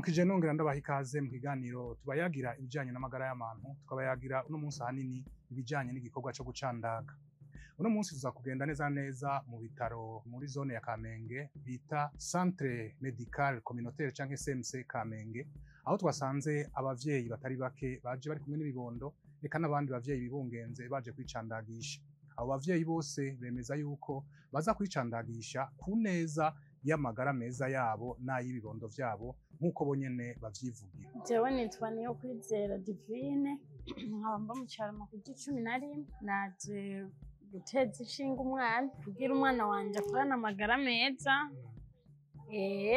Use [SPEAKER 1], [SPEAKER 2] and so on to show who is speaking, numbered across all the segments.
[SPEAKER 1] Ndabaramukije nongera ndabaha ikaze mu kiganiro tubayagira ibijanye n'amagara y'abantu, tukabayagira uno munsi ahanini ibijanye n'igikorwa co gucandaga. Uno munsi tuza kugenda neza neza mu bitaro muri zone ya Kamenge bita Centre Medical Communautaire canke CMC Kamenge, aho twasanze abavyeyi batari bake baje bari kumwe n'ibibondo, eka n'abandi bavyeyi bibungenze baje kwicandagisha. Abo bavyeyi bose bemeza yuko baza kwicandagisha ku neza y'amagara meza yabo n'ay'ibibondo vyabo, nk'uko bonyene bavyivugira.
[SPEAKER 2] Jewe nitwa Niyokwizera Divine, nkaba mba mu Carama ku 11. Naje guteza inshinge umwana kugira umwana wanje akurane amagara meza,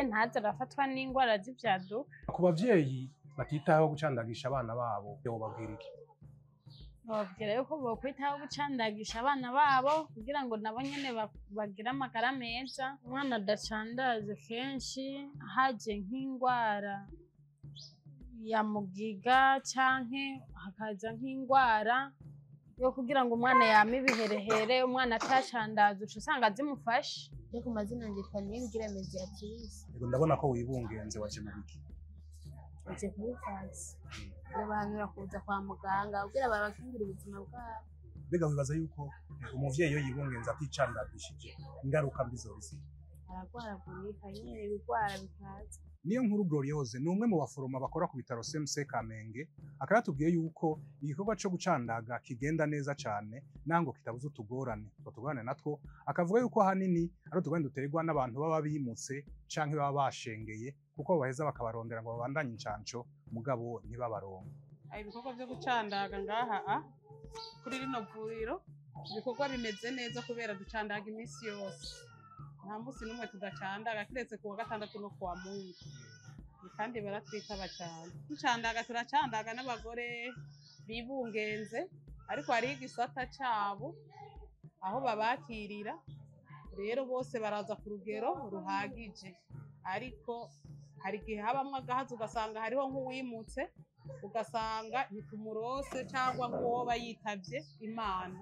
[SPEAKER 2] ntaze arafatwa n'ingwara z'ivyaduka.
[SPEAKER 1] Ku bavyeyi batitaho gucandagisha abana babo, wobabwira iki?
[SPEAKER 2] Bababwira yuko bokwitaho gucandagisha abana babo kugira ngo nabo nyene bagire amagara meza. Umwana adacandaje kenshi haje nk'ingwara ya mugiga canke hakaza nk'ingwara yo kugira ngo umwana yame ibiherehere, umwana atacandaje uca usanga zimufashe.
[SPEAKER 3] Je ku mazina nitwa Niyibigira Mediatrice.
[SPEAKER 1] Yego, ndabona ko wibungenze, waje mu biki?
[SPEAKER 3] Nje kwivuza. Ndabahanura kuza kwa muganga kugira babakingire ubuzima bwabo.
[SPEAKER 1] Mbega wibaza yuko umuvyeyi iyo yibungenze aticandagishije ingaruka mbi zoba izihe?
[SPEAKER 3] Aragwaragurika nyene, ibigwara bikaza.
[SPEAKER 1] Niyo nkuru Gloriose ni umwe mu baforoma bakora ku bitaro CMC Kamenge, akaba yatubwiye yuko igikorwa co gucandaga kigenda neza cane nango kitabuza utugorane. Utwo tugorane natwo akavuga yuko ahanini ari utugorane duterwa n'abantu baba bimutse canke baba bashengeye, kuko baheza bakabarondera ngo babandanye incanco mugabo ntibabaronke.
[SPEAKER 4] Ibikorwa vyo gucandaga ngaha kuri rino vuriro, ibikorwa bimeze neza kubera ducandaga iminsi yose. Nta munsi n'umwe tudacandaga kiretse kuwa gatandatu no kuwa Mungu. Kandi baratwitaba cane. Ducandaga, turacandaga n'abagore bibungenze, ariko hariho igisata cabo aho babakirira, rero bose baraza ku rugero ruhagije. Ariko hari igihe habamwo agahazi, ugasanga hariho nk'uwimutse, ugasanga ntitumurose, cyangwa nk'uwoba yitavye Imana.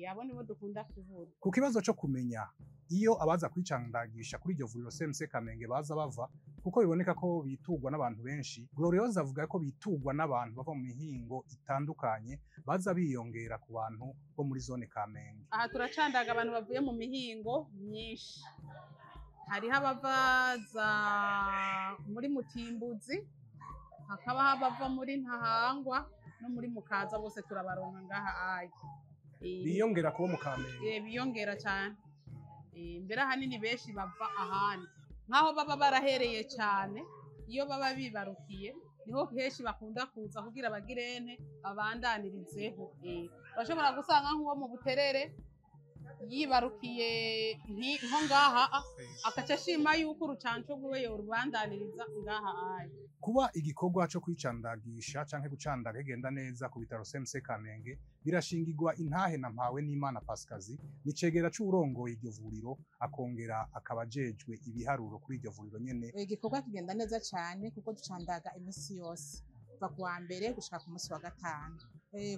[SPEAKER 4] Abo nibo dukunda kubura.
[SPEAKER 1] Ku kibazo co kumenya iyo abaza kwicandagisha kuri iryo vuriro CMC Kamenge baza bava, kuko biboneka ko bitugwa n'abantu benshi, Gloriose avuga ko bitugwa n'abantu bava mu mihingo itandukanye baza biyongera ku bantu bo muri zone Kamenge.
[SPEAKER 4] Aha turacandaga abantu bavuye mu mihingo myinshi. Hariho abavaza muri Mutimbuzi, hakaba abava muri Ntahangwa no muri Mukaza, bose turabaronka ngaha ayi.
[SPEAKER 1] Biyongera kubo mu Kamenge.
[SPEAKER 4] Biyongera cyane. Mbere ahanini benshi bava ahandi, nk'aho baba barahereye cyane, iyo baba bibarukiye niho kenshi bakunda kuza kugira bagirene babandanirizeho. Bashobora gusanga nk'uwo mu Buterere yibarukiye nko ngaha, akaca ashima yuko urucanco rwiwe yorubandaniriza ngaha ayi.
[SPEAKER 1] Kuba igikorwa co kwicandagisha canke gucandaga kigenda neza ku bitaro CMC Kamenge birashingirwa intahe na Mpawe n'Imana Pascazi, ni cegera c'uwurongoye iryo vuriro, akongera akaba ajejwe ibiharuro kuri iryo vuriro nyene.
[SPEAKER 5] Igikorwa kigenda neza cane kuko ducandaga imisi yose kuva kuwa mbere gushika ku munsi wa gatanu.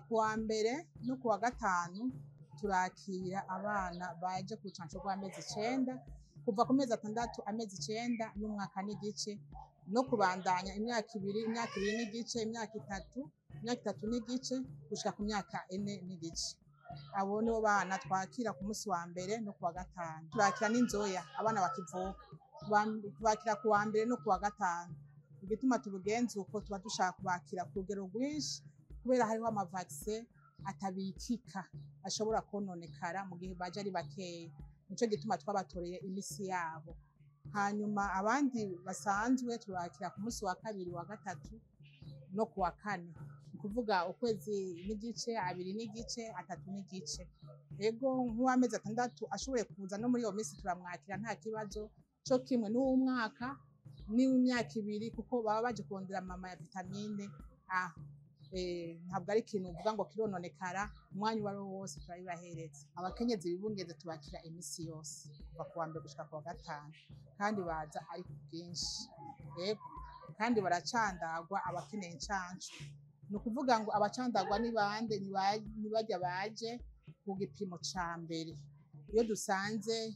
[SPEAKER 5] Kuwa mbere no kuwa gatanu turakira abana baje ku rucanco rw'amezi 9, kuva ku mezi 6, amezi 9 n'umwaka n'igice, no kubandanya imyaka 2, imyaka 2 n'igice, imyaka 3, imyaka 3 n'igice gushika ku myaka 4 n'igice. Abo nibo bana twakira ku munsi wa mbere no kuwa gatanu. Turakira n'inzoya abana bakivuka, tubakira kuwa mbere no kuwa gatanu. Igituma tubugenza uko tuba dushaka kubakira ku rugero rwinshi, kubera hariho amavaccin atabikika ashobora kononekara mu gihe baje ari bakeya. Nico gituma twabatoreye imisi yabo. Hanyuma abandi basanzwe turakira ku munsi wa kabiri, wa gatatu no kuwa kane, ni kuvuga ukwezi n'igice, 2 n'igice, 3 n'igice. Ego nk'uwamezi 6 ashoboye kuza no muri iyo misi turamwakira nta kibazo, co kimwe n'uw'umwaka n'uw'imyaka 2, kuko baba baje kurondera mama ya vitamine A. Ntabwo ari ikintu uvuga ngo kirononekara, umwanya uwo ari wo wose turabibahereza. Abakenyezi bibungenze tubakira imisi yose kuva kuwa mbere gushika kuwa gatanu, kandi baza ari ku bwinshi. Yego, kandi baracandagwa abakeneye incanco. Ni ukuvuga ngo abacandagwa ni bande? Ni barya baje ku gipimo ca mbere. Iyo dusanze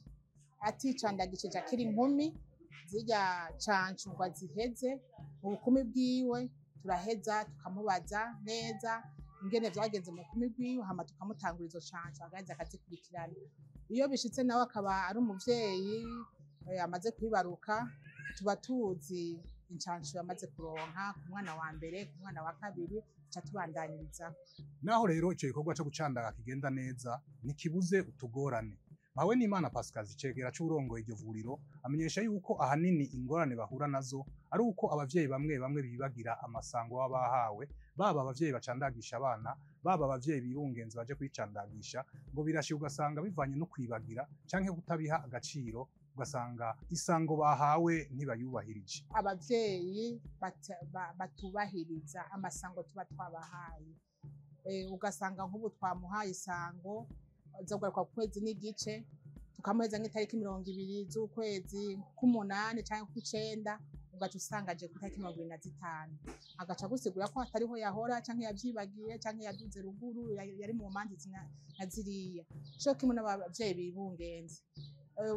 [SPEAKER 5] aticandagishije akiri inkumi, zirya canco ngo aziheze mu bukumi bwiwe, turaheza tukamubaza neza ingene vyagenze mu bukumi bwiwe, hama tukamutangura izo canco agaheza akazikurikirana. Iyo bishitse nawe akaba ari umuvyeyi amaze kwibaruka, tuba tuzi incanco yamaze kuronka ku mwana wa mbere, ku mwana wa kabiri, tuca tubandaniriza.
[SPEAKER 1] Naho rero ico gikorwa co gucandaga kigenda neza, ntikibuze utugorane. Mpawe n'Imana Pascal, icegera c'uwurongoye iryo vuriro, amenyesha yuko ahanini ingorane bahura nazo ari uko abavyeyi bamwe bamwe bibagira amasango baba bahawe, baba abavyeyi bacandagisha abana, baba abavyeyi bibungenze baje kwicandagisha, ngo birashika ugasanga bivanye no kwibagira canke kutabiha agaciro, ugasanga isango bahawe ntibayubahirije.
[SPEAKER 5] Abavyeyi batubahiriza amasango tuba twabahaye, ugasanga nk'ubu twamuhaye isango azogaruka ku kwezi n'igice, tukamuheza nk'itariki 20 z'ukwezi k'umunani canke k'icenda, ugaca usanga aje ku itariki 25, agaca agusigura ko atariho yahora, canke yavyibagiye, canke yaduze ruguru, yari mu manza na ziriya. Co kimwe n'abavyeyi bibungenze,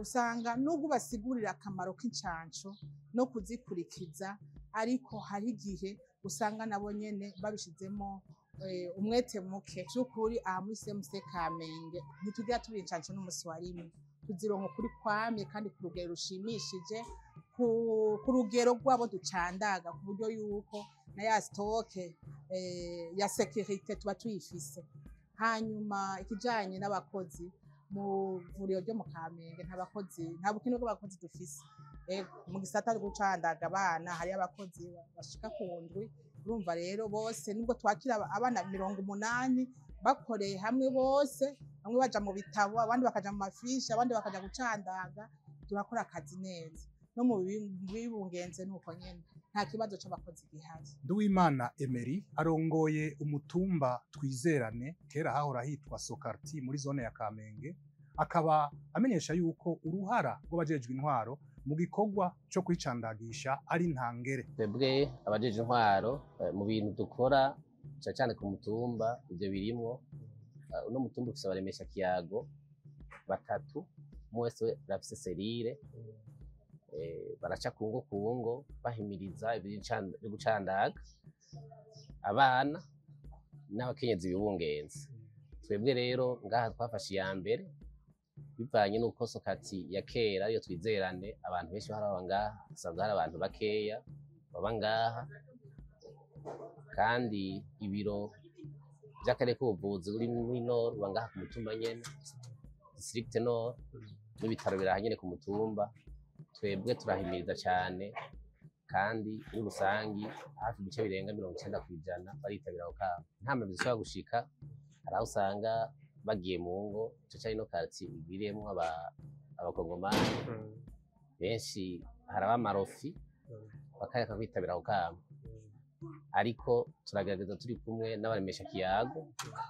[SPEAKER 5] usanga nubwo basigurira akamaro k'incanco no kuzikurikiza, ariko hari igihe usanga nabo nyene babishizemo umwete muke. Vy'ukuri aha muri CMC Kamenge ntitugira tubura incanco n'umusi wa rimwe, tuzironka ukuri kwamye kandi ku rugero rushimishije, ku rugero rw'abo ducandaga, ku buryo yuko na ya stock ya sécurité tuba tuyifise. Hanyuma ikijanye n'abakozi mu vuriro ryo mu Kamenge, nta bakozi, nta bukene bw'abakozi dufise. Mu gisata gucandaga abana hariyo abakozi bashika ku 7. Urumva rero bose nubwo twakira abana 80 bakoreye hamwe bose, bamwe baja mu bitabo, abandi bakaja mu mafishi, abandi bakaja gucandaga, turakora akazi neza. No mu bibungenze nuko nyene nta kibazo c'abakozi gihari.
[SPEAKER 1] Nduwimana Emery arongoye umutumba Twizerane, kera hahora hitwa Sokarti, muri zone ya Kamenge, akaba amenyesha yuko uruhara rw'abajejwe intwaro mu gikorwa co kwicandagisha ari ntangere.
[SPEAKER 6] Twebwe abajejwe intwaro mu bintu dukora cane cane ku mutumba ivyo birimwo. Uno mutumba ufise abaremesha kiyago 3, umwe wese arafise serire, baraca kungo kungo bahimiriza ibyo gucandaga abana n'abakenyezi bibungenze. Twebwe rero ngaha twafashe iya mbere bivanye n'uko Sokati ya kera ariyo Twizerane, abantu benshi baba ngaha, hasanzwe hari abantu bakeya baba ngaha, kandi ibiro by'akarere k'ubuvuzi buri muri Nord buba ngaha ku mutumba nyene, district Nord, n'ibitaro biraha nyene ku mutumba. Twebwe turahimiriza cane, kandi muri rusangi hafi ibice birenga 90% baritabira ako kamo. Nta zishobora gushika, hari aho usanga bagiye mu ngo, ico cari no quartier igwiriyemwo abakongomani benshi, haraba amarofi bakareka kwitabira ako kamo. Ariko turagerageza turi kumwe n'abaremesha kiyago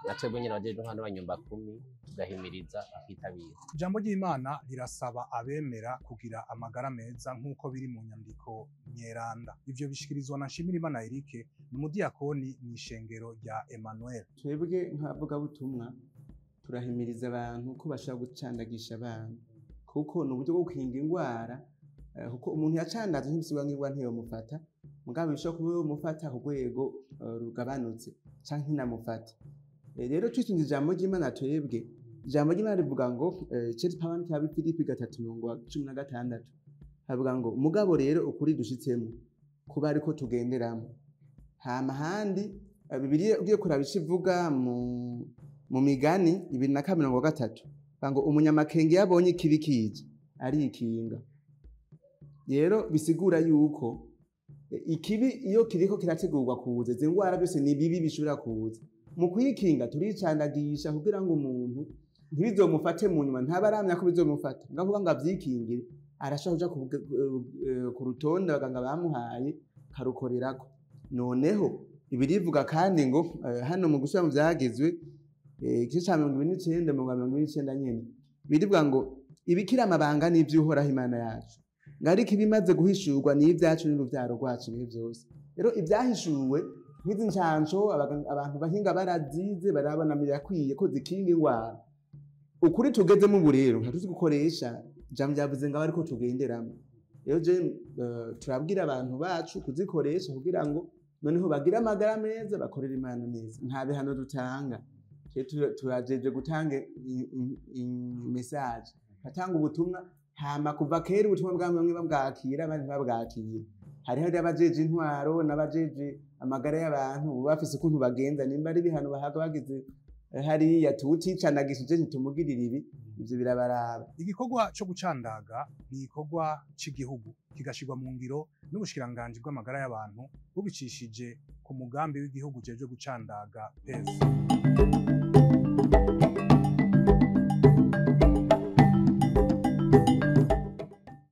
[SPEAKER 6] na twebwe nyene abajejwe intwaro n'abanyumba kumi, tugahimiriza bakitabira.
[SPEAKER 1] Ijambo ry'Imana rirasaba abemera kugira amagara meza nk'uko biri mu nyandiko Nyeranda. Ivyo bishikirizwa na Nshimirimana Eric, ni umudiyakoni mw'ishengero rya Emmanuel.
[SPEAKER 7] Twebwe nk'abavugabutumwa turahimiriza abantu ko bashobora gucandagisha abana, kuko ni uburyo bwo gukinga indwara, kuko umuntu yacandaje ntibisubira nk'indwara ntiyomufata, mugabo bishobora kuba yomufata ku rwego rugabanutse canke ntinamufate. Rero twisunze ijambo ry'Imana, twebwe ijambo ry'Imana rivuga ngo icete Pawulo cya Filipi 3:16 havuga ngo mugabo rero ukuri dushitsemo kuba ariko tugenderamo. Hama handi Bibiliya ugiye kuraba ico ivuga mu migani 2:23 ngo umunyamakenga iyo abonye ikibi kije arikinga. Rero bisigura yuko ikibi iyo kiriko kirategurwa kuza, izi ngwara byose ni bibi bishobora kuza. Mu kwikinga turicandagisha kugira ngo umuntu ntibizomufate mu nyuma, ntabaramya ko bizomufata, ngavuga ngo avyikingire, arashobora kuja ku rutonde abaganga bamuhaye karukorerako. Noneho ibirivuga kandi ngo hano mu gusubira mu vyagezwe igice ca 29 29 nyene birivuga ngo ibikira amabanga n'ivy'Uhoraho Imana yacu, ngariko ibimaze guhishurwa n'ivyacu n'uruvyaro rwacu ibihe vyose. Rero ivyahishuwe nk'izi ncanco abantu bahinga barazize, barabona birakwiye ko zikinga ingwara. Ukuri tugezemo ubu rero ntatuzi gukoresha ijambo ryavuze ngo abe ariko tugenderamo. Rero je turabwira abantu bacu kuzikoresha kugira ngo noneho bagire amagara meza, bakorere Imana neza. Nta bihano dutanga. Twe turajeje gutanga message, batanga ubutumwa. Hama kuva kera ubutumwa bwa bamwe babwakira, abandi ntibabwakira. Hariho rero abajeje intwaro n'abajeje amagara y'abantu, ubu bafise ukuntu bagenza. Nimba ari ibihano bahabwa bagize hariya tuwuticandagishije ntitumugirira ibi, ivyo birabaraba.
[SPEAKER 1] Igikorwa co gucandaga ni igikorwa c'igihugu kigashirwa mu ngiro n'ubushikiranganji bw'amagara y'abantu bubicishije ku mugambi w'igihugu ujejwe gucandaga PES.